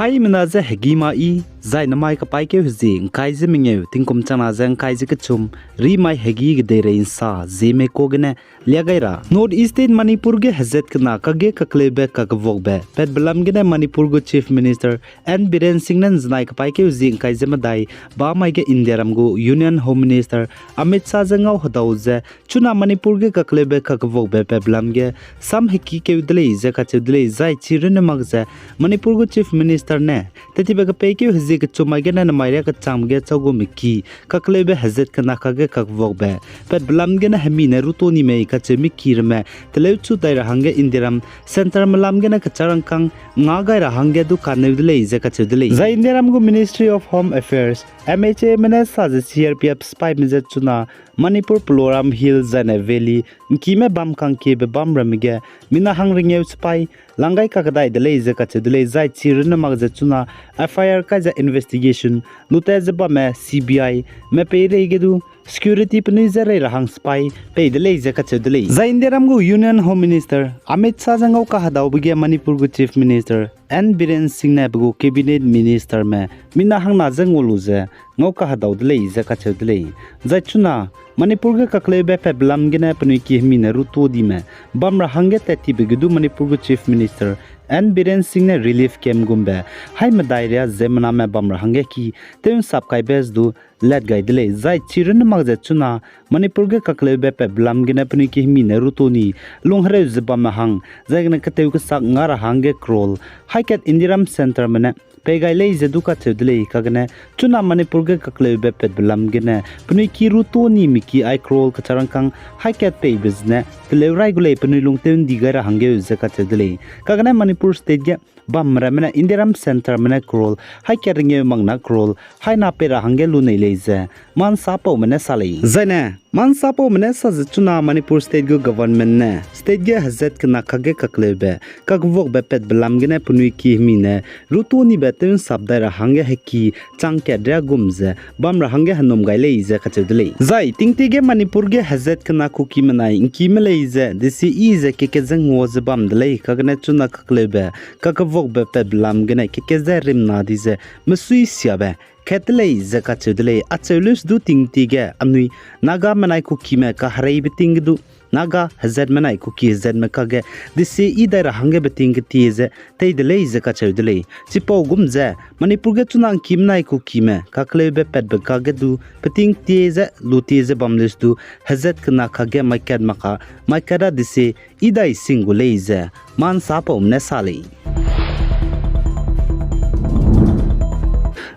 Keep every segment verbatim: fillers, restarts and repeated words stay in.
Aimena ze hegî ma i, zai namai kapaîkeu hezie ’ngkai ze mengeu, tingkum changna ze ’ngkai ze kechum, rimai hegî gedeirei ’nsa, zieme ka gene lia gai ra. North East State Manipur ge hezat kena kage kakleube kakevokbe patbe lam gene Manipur gu Chief Minister N Biren Singh ne ’nzenai kapaîkeu hezie ’ngkai ze medai bamai ge Indiaram gu Union Home Minister Amit Shah ze ngau hedau ze, chuna Manipur ge kakleube kakevokbe patbe lam ge sam hekîkeu de lei ze kacheu de lei, zai chi runne mak ze Manipur gu Chief Minister ne tettibe kepeikeu hezie kechum mai gene namai riâ kechangbe ge chau gu meki kakleube hezat kena kage kakevokbe patbe lam gene hemi ne ruto ni mei kacheu meki ramme teleu chu dai ra hangge Indiaram centre me lam gene kecharangkâng nga gai ra hangge du kaneu de lei ze kacheu de lei. Zai Indiaram gu Ministry of Home Affairs, M H A me ne sa ze C R P F sipaime je chuna Manipur Pularam Hill zaine Valley ’ngkime bam kangkiebe bam ramme ge mina hang rengeu sipai lang gai kakdai de lei ze kacheu de lei, zai chi runne mak ze chuna F I R kai ze investigation lute ze bamme C B I me peireige du security penui je rei ra hang sipai pei de lei ze kacheu de lei. Zai Indiaram gu Union Home Minister Amit Shah ze ngau kahedaube ge Manipur gu Chief Minister N Biren Singh ne pe gu Cabinet Ministerme mina hangna je ngau lu ze ngau kahedau de lei ze kacheu de lei. Zai chuna Manipur ge kakleube patbe lam gene penui ki hemi ne ruto dime bam ra hangge tettibe ge du Manipur gu Chief Minister N Biren Singh ne relief camp gumbe hai medai riâ ziemmename bam ra hangge ki tew ’nsap kaibe ze du lat gai de lei, zai chi runne mak ze chuna Manipur ge kakleube patbe lam gene penui ki hemi ne ruto ni lung hereu ze bamme hang, zai gene ketew kesak nga ra hangge crore hai kat Indiaram centreme ne pei gai lei ze du kacheu de lei, kagene chuna Manipur ge kakleube patbe lam gene penui ki ruto ni meki ai crore kecharangkâng hai kat peibe zene teleu rai gu lei, penui lungtew ’ndi gai ra hangge ze kacheu de lei. Kagene Manipur State ge bam ramme ne Indiaram centreme ne crore hai kat rengeu mak na crore hai na pei ra hangge lunei lei ze mansapaume ne sa lei. Zaine mansapaume ne sa ze chuna Manipur State gu government ne state ge hezat kena kage kakleube kakevokbe patbe lam gene penui ki hemi ne ruto nibe tew ’nsap dai ra hangge heki chang kat riâ gum ze bam ra hangge henum gai lei ze kacheu de lei. Zai tingtie ge Manipur ge hezat kena Kukime nai ’ngkime lei ze desi i ze keke ze ngua ze bam de lei, kagene chuna kakleube kakevokbe patbe lam gene keke ze rimna di ze mesui siabe kat de lei ze kacheu de lei. Acheu leus du tingtie ge anui Nagame nai Kukime kahereibe ting ge du Naga hezatme nai Kuki hezatme kage desi i dai ra hangge beting ketie ze tei de lei ze kacheu de lei. Chipau gum ze Manipur ge chuna ’ngkime nai Kukime kakleube patbe kage du peting tie ze lutie ze bam leus du hezat kena kage maikat maka maikat a desi i dai sing gu lei ze mansapaume ne sa lei.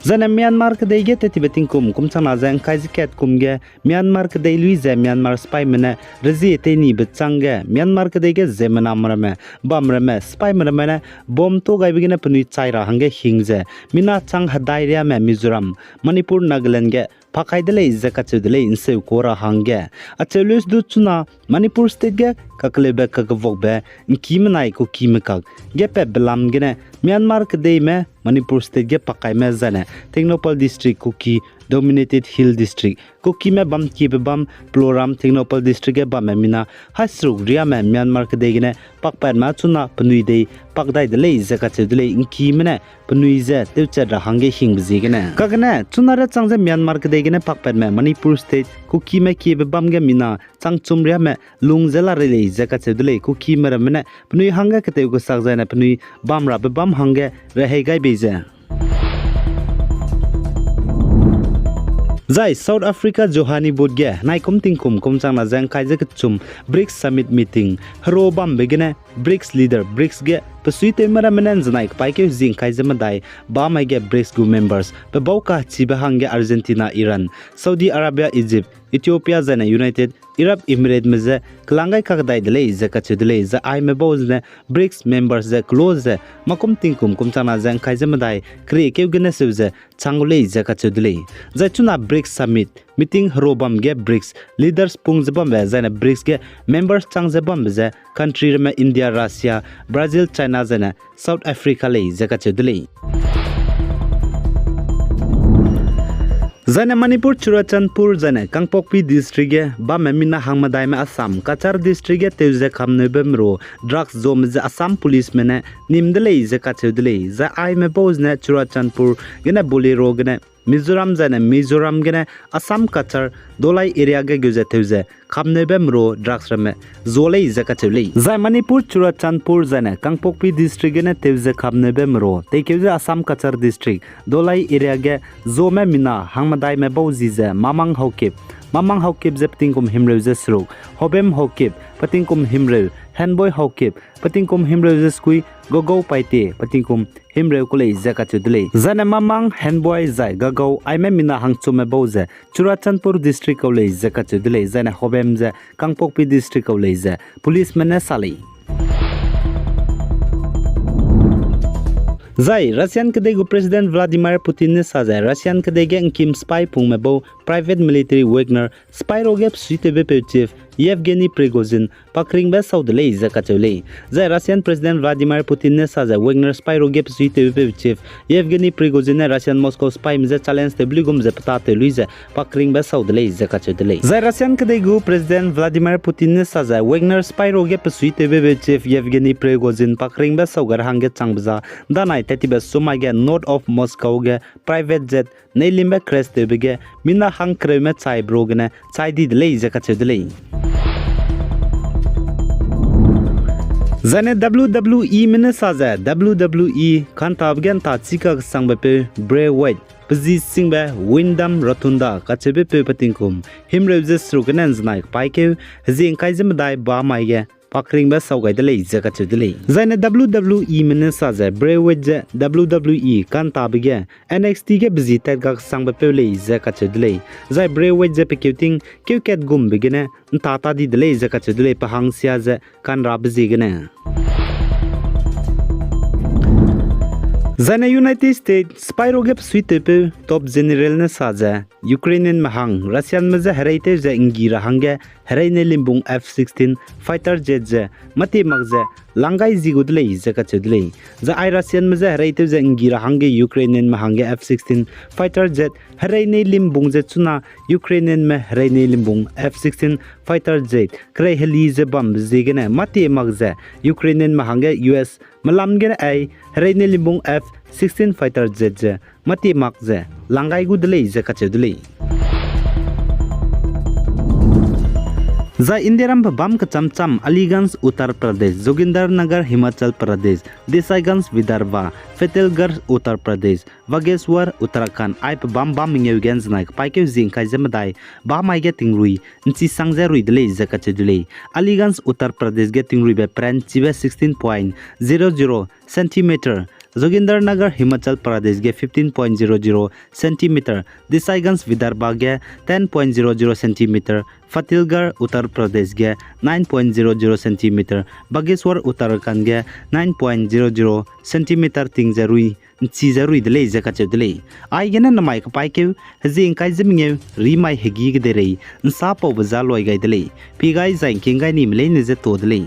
Zaine Myanmar kedei ge tettibe tingkum kum changna ze ’ngkai ze kat kum ge Myanmar kedei lui ze Myanmar sipaime ne rezie tei nibe chângge Myanmar kedei ge ziemmename ramme bam ramme sipaime ramme ne bomb tâ gaibe gene penui chai ra hangge hing ze mina chang hedai riame Mizoram, Manipur, Nagaland ge pakai de lei ze kacheu de lei ’nseu ka ra hangge. Acheu leus du chuna Manipur State ge kakleube kakevokbe ’ngkime nai Kukime kak ge patbe lam gene Myanmar kedeime Manipur State ge pakaime zaine Tengnoupal District, Kuki Dominated Hill District, Kukime bam kiebe bam Pularam, Tengnoupal District ge bamme mina hai seruk riame Myanmar kedei gene pakpatme chuna penui dei pak dai de lei ze kacheu de lei. ’Ngkime ne penui ze tewchat ra hangge hingbe ziegene kagene chuna re chang ze Myanmar kedei gene pakpatme Manipur State Kukime kiebe bam ge mina chang chum riame lung ze la rei lei ze kacheu de lei. Kukime ramme ne penui hangge ketew kesak zaine penui bam rabe bam hangge rehei gai bei ze Zai South Africa Johannesburg ge naikum tingkum kum changna ze ’ngkai ze kechum BRICS Summit Meeting hero bambe gene BRICS leader, BRICS ge pesuitewme ramme ne ’nzenai kepaîkeu zi ’ngkai ze medai bamai ge BRICS gu members pe bau kachibe hangge Argentina, Iran, Saudi Arabia, Egypt, Ethiopia zaine United Arab Emirates me je kelang gai kakdai de lei ze kacheu de lei. Zai aime bau zene BRICS members ze close ze makum tingkum kum changna ze ’ngkai ze medai keriekeu gene seu ze chang gu lei ze kacheu de lei. Zai chuna BRICS Summit meeting hero bam ge BRICS leaders pung ze bambe zaine BRICS ge members chang ze bambe ze country ramme India, Russia, Brazil, China zaine South Africa lei ze kacheu de lei. Zaine Manipur Churachandpur zaine Kangpokpi District ge bamme mina hangmedaime Assam Cachar District ge tew ze kamneube meru drugs zome ze Assam Policeme ne nim de lei ze kacheu de lei. Zai aime bau zene Churachandpur gene Bolero gene Mizoram zaine Mizoram gene Assam Cachar Dholai area ge geu ze tew ze kamneube meru drugs ramme zo lei ze kacheu lei. Zai Manipur Churachandpur zaine Kangpokpi District gene tew ze kamneube meru teikeu ze Assam Cachar District Dholai area ge zome mina hangmedaime bau zi ze Mamang Haokip, Mamang Haokip ze petingkum himreu ze seruk, Hobem Haokip, petingkum himreu, Henboi Haokip, petingkum himreu ze sekui, Gogou Paite, petingkum himreu ku lei ze kacheu de lei. Zaine Mamang, Henboi zai Gogou aime mina hangchume bau ze Churachandpur District kau lei ze kacheu de lei. Zaine Hobem ze Kangpokpi District kau lei ze policeme ne sa lei. Zai Russian kedei gu President Vladimir Putin ne sa ze Russian kedei ge ngkim spy pungme bau private military Wagner spy ruage pesuitewbepeu chief Yevgeny Prigozhin pakringbe sau de lei ze kacheu lei. Zai Russian President Vladimir Putin ne sa ze Wagner spy ruage pesuitewbepeu chief Yevgeny Prigozhin ne Russian Moscow spyme je challenge tewbe luigum ze petâtew lui ze pakringbe sau de lei ze kacheu de lei. Zai Russian kedei gu President Vladimir Putin ne sa ze Wagner spy ruage pesuitewbepeu chief Yevgeny Prigozhin pakringbe sau gai ra hangge changbe za danai tat tibe sumai ge north of Moscow ge private jet neilimbe crash tewbe ge mina hangkereume chaibe ru gene chai di de lei ze kacheu de lei. Zaine W W Eme ne sa ze W W E kantabe ge nta chika kesangbe peu Bray Wyatt, pe zi singbe Wyndham Rotunda kacheubepeu petingkum himreu ze seruk gene nzenai kepaîkeu hezie ngkai ze medai ba mai ge pakringbe sau gai de lei ze kacheu de lei. Zaine W W Eme ne sa ze Bray Wyatt ze W W E kantabe ge N X T ge pe zi tat ga kesangbe peu lei ze kacheu de lei. Zai Bray Wyatt ze pe keuting keu kat gumbe gene nta ta di de lei ze kacheu de lei, pe hangsia ze kanrabe ziegene. Zaine United States spy ruage pesuitewpeu top general ne sa ze Ukrainianme hang Russianme je hereitew ze nggi ra hangge hereine limbung F sixteen fighter jet ze mâtie mak ze lang gai zi gu de lei ze kacheu de lei. Zai ai Russianme je hereitew ze nggi ra hangge Ukrainianme hangge F sixteen fighter jet hereine limbung ze chuna Ukrainianme hereine limbung F sixteen fighter jet kerei heli ze bambe ziegene mâtie mak ze Ukrainianme hangge U S melam gene ai hereine limbung F sixteen fighter jet ze mâtie mak ze lang gai gu de lei ze kacheu de lei. Zai Indiaram pe bam kecham cham Aliganj Uttar Pradesh, Jogindarnagar Himachal Pradesh, Desaiganj Vidarbha, Fatehgarh Uttar Pradesh, Bageshwar Uttarakhand ai pe bam bam mengeu ge nzenai kepaîkeu zie ngkai ze medai ba mai ge tingrui nchi sang ze rui de lei ze kacheu de lei. Aliganj Uttar Pradesh ge tingruibe pran chibe sixteen point zero zero centimeter, Jogindarnagar Himachal Pradesh ge fifteen point zero zero centimeter, Desaiganj Vidarbha ge ten point zero zero centimeter, Fatehgarh Uttar Pradesh ge nine point zero zero centimeter, Bageshwar Uttarakhand ge nine point zero zero centimeter ting ze rui nchi ze rui de lei ze kacheu de lei. Aigene namai kepaîkeu hezie ngkai ze mengeu rimai hegî kedeirei nsa paube za loi gai de lei. Pi gai zai ngking gai nime leine ze to de lei.